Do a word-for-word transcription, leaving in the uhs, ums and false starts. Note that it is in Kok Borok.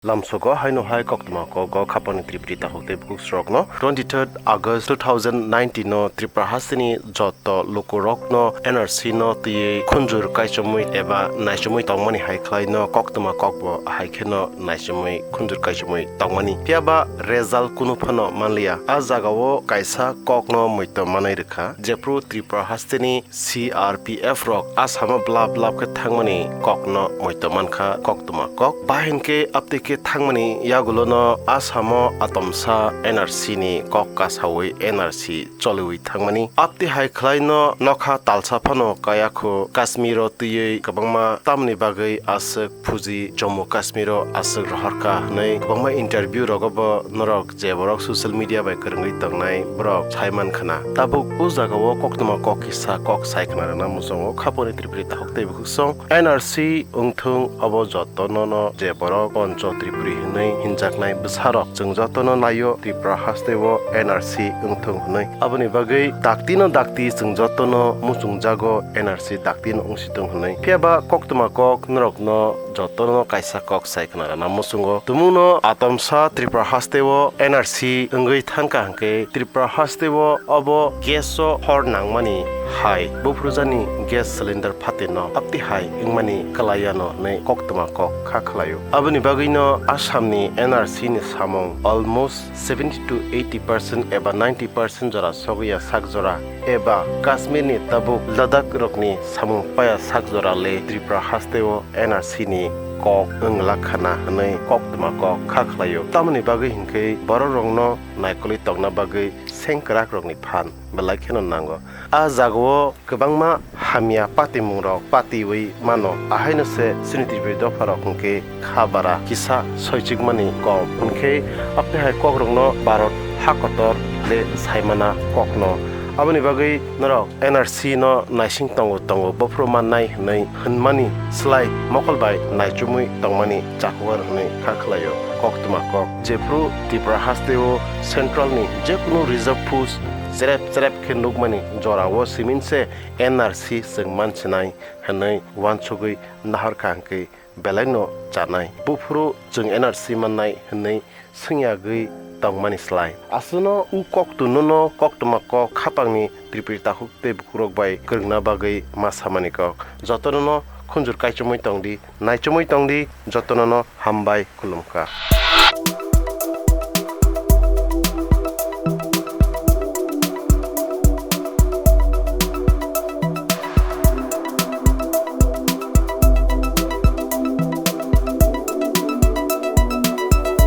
Lamsogo haino hai koktwma kok o khapangni Tripuri takhuk tei bukhuk srokno twenty-third August two thousand nineteen no Tripura hasteni joto lukurokno N R C no twiwi khunjur kaichomwi eba naichomwi tongmani hai khlaino koktwma kokbo hai kheno naichomwi khunjur kaichomwi tongmani. Phiyaba result kunu phano manliya. A jagao kaisa kokno muitom manwi rwkha, jephru Tripura hasteni C R P F rok Assam o blap blap khe thangmani kokno muitom mankha koktwma kok. Bahinkhe aptwi khe thangmani yagulono Assam o atomsa N R C ni kok kasawi N R C choliwi thangmani. Aptwi hai khlaino nokha talsa phano kayakho Kashmir o twiwi kwbangma tamni bagwi aswk phuji Jammu Kashmir o aswk rohorkha hwnwi kwbangma interview rogo bo norok je borok social media bai kwrwngwi tongnai borok sai mankhana. Tabuk o jagao koktwma kok kisa kok sai khna rwna muchungo khapangni Tripuri takhuk tei bukhuk song N R C wngthung obo jotono no je borok Pancho Tripuri hwnwi hinjaknai bwsarok chwng jotono naio Tripura hasteo N R C wngthung hwnwi. Aboni bagwi daktino dakti chwng jotono muchungjago N R C daktino wngsithung hwnwi. Phiyaba koktwma kok norokno jotono kaisa kok sai khna rwna muchungo. Tumungno atomsa Tripura hasteo N R C wngwi thangkha hwnkhe Tripura hasteo obo gas o hor nangmani hai buphurjani gas cylinder phatirno aptwi hai wngmani kwlaiano hwnwi koktwma kok kha khlaio. Aboni bagwino Assamni N R C ni samung almost seventy to eighty percent eba ninety percent jora sogwi ya sak jora eba Kashmirni tabuk Ladakh rokni samung paya sak jora le Tripura hasteo N R C ni kok wng lakhana hwnwi koktwma kok kha khlaio. Tamoni bagwi hinkhe borok rokno naikolwi tongna bagwi sengkwrak rokni phan belai kheno nango. A jagao kwbangma hamya patimung rok patiwi mano, ahaino se chini Tripuri dopha rok hinkhe kha bara kisa soichikmani kom. Hinkhe apni hai kokrokno Bharat ha kotor le saimana kokno. Aboni bagwi norok N R C no naising tongo tongo bophuru mannai hwnwi hwnmani slai mokol bai naichomwi tongmani chahuar hwnwi kha khlaio koktwma kok. Jephru Tripura hasteo central ni jekunu reserve force cherep cherep khe nukmani jorao simin se N R C chwng mansinai hwnwi uansugwi nahorkha hinkhe belaino chanai. Buphuru chwng N R C mannai hwnwi swngyagwi tongmani slai. Aswkno u koktwmano koktwma kok khapangni Tripuri takhuk tei bukhurok bai kwrwngna bagwi ma samani kok. Jotonono khunjur kaichomwi tongdi, naichomwi tongdi, jotonono hambai khulumkha.